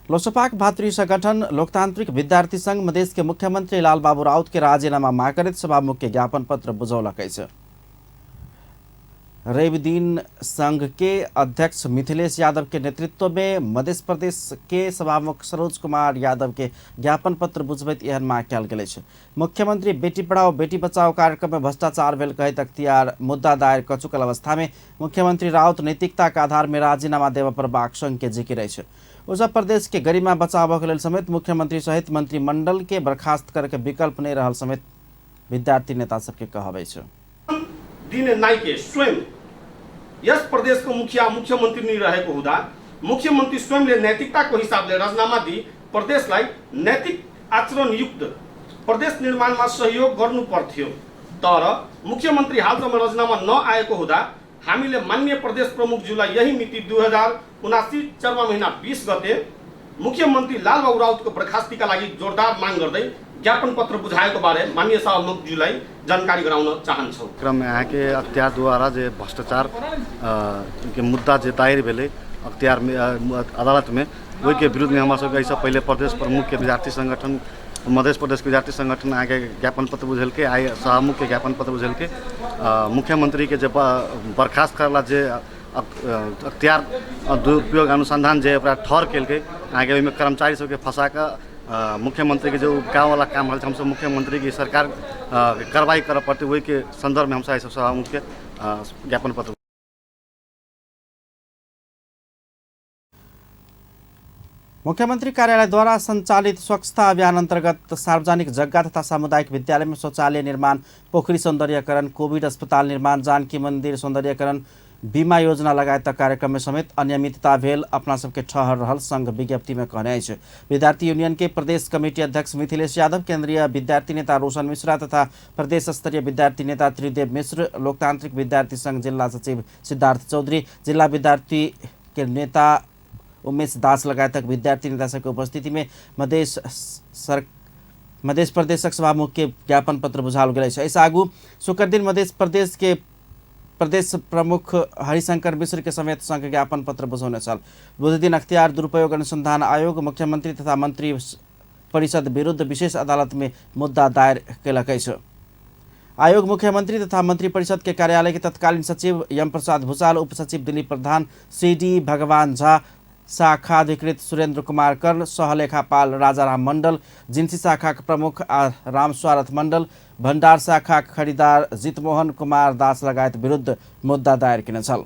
लोसपाक भातृ संगठन लोकतांत्रिक विद्यार्थी संघ मधेश के मुख्यमंत्री लालबाबू राउत के राजीनामा माग करैत सभामुख के ज्ञापन पत्र बुझौलक अछि। रवि दिन संघ के अध्यक्ष मिथिलेश यादव के नेतृत्व में मध्य प्रदेश के सभामुख सरोज कुमार यादव के ज्ञापन पत्र बुझबैत एहन माग कयल गेल अछि। मुख्यमंत्री बेटी पढ़ाओ बेटी बचाओ कार्यक्रम में भ्रष्टाचार भेल कहैत अख्तियार मुद्दा दायर क चुकल अवस्था में मुख्यमंत्री राउत नैतिकता के आधार में राजीनामा देबय पड़बाक संघ के जिकिर अछि। ओ सब प्रदेश के गरिमा बचाबऽ के लेल समेत मुख्यमंत्री सहित मंत्रिमंडल के बर्खास्त करके विकल्प नहीं रहल समेत विद्यार्थी नेता सबके कहब अछि। दिने नाइके स्वयं यस प्रदेशको मुखिया मुख्यमन्त्री नै रहेको हुँदा मुख्यमन्त्री स्वयंले नैतिकताको हिसाबले राजीनामा दिई प्रदेशलाई नैतिक आचरणयुक्त प्रदेश निर्माणमा सहयोग गर्नु पर्थ्यो। तर मुख्यमन्त्री हालसम्म राजीनामा नआएको हुँदा हामीले मान्य प्रदेश प्रमुखज्यूलाई यही मिति 2079 चर्वा महिना 20 गते मुख्यमन्त्री लालबाबु राउतको बर्खास्तीका लागि जोरदार माग गर्दै ज्ञापन पत्र बुझाएको बारे मान्य सभामुखज्यूलाई जानकारी गराउन चाहन्छौँ। क्रममे अहाँके अख्तियार द्वारा जे भ्रष्टाचार के मुद्दा जे दायर भेलै अख्तियारमे अदालतमे, ओहिके विरुद्धमे हमरा सबके एहिसँ पहिले प्रदेश प्रमुखके विद्यार्थी संगठन मध्य प्रदेशके विद्यार्थी संगठन अहाँके ज्ञापन पत्र बुझेलकै, आइ सभामुखके ज्ञापन पत्र बुझेलकै। मुख्यमंत्रीके जे बर्खास्त करला जे अख्तियार दुरुपयोग अनुसंधान जे ओकरा ठहर केलकै अहाँके, ओहिमे कर्मचारी सबके फँसा कऽ मुख्यमंत्रीके जे उपकावला काम रहल छै, हमसब मुख्यमंत्रीके सरकार कार्रवाई करऽ पड़तै, ओहिके सन्दर्भमे हमसब एहि सब सभामुखके ज्ञापन पत्र। मुख्यमंत्री कार्यालय द्वारा संचालित स्वच्छता अभियान अंतर्गत सार्वजनिक जग्गा तथा सामुदायिक विद्यालय में शौचालय निर्माण, पोखरी सौंदर्यकरण, कोविड अस्पताल निर्माण, जानकी मंदिर सौंदर्यकरण, बीमा योजना लगायत कार्यक्रम में समेत अनियमितता भेल अपना सबके ठहर रहल संघ विज्ञप्ति में कहने अछि। विद्यार्थी यूनियन के प्रदेश कमेटी अध्यक्ष मिथिलेश यादव, केंद्रीय विद्यार्थी नेता रोशन मिश्रा तथा प्रदेश स्तरीय विद्यार्थी नेता त्रिदेव मिश्र, लोकतांत्रिक विद्यार्थी संघ जिल्ला सचिव सिद्धार्थ चौधरी, जिला विद्यार्थी के नेता उमेश दास लगायतक विद्यार्थी नेता सबके उपस्थिति में मध्य प्रदेशक सभामुख के ज्ञापन पत्र बुझाओल गेल अछि। एहिसँ आगू शुक्र दिन मध्य प्रदेश के प्रदेश प्रमुख हरिशंकर मिश्र के समेत संघ ज्ञापन पत्र बुझौने छल। बुधदिन अख्तियार दुरुपयोग अनुसंधान आयोग मुख्यमंत्री तथा मंत्री परिषद विरुद्ध विशेष अदालत में मुद्दा दायर कयलक अछि। आयोग मुख्यमंत्री तथा मंत्री परिषद के कार्यालय के तत्कालीन सचिव यम प्रसाद भूषाल, उप सचिव दिलीप प्रधान, सी डी भगवान झा, शाखा अधिकृत सुरेंद्र कुमार कर्ण, सहलेखापाल राजाराम मंडल, जिन्सी शाखा के प्रमुख आ रामस्वारथ मंडल, भंडार शाखा खरीदार जितमोहन कुमार दास लगायत विरुद्ध मुद्दा दायर केने छल।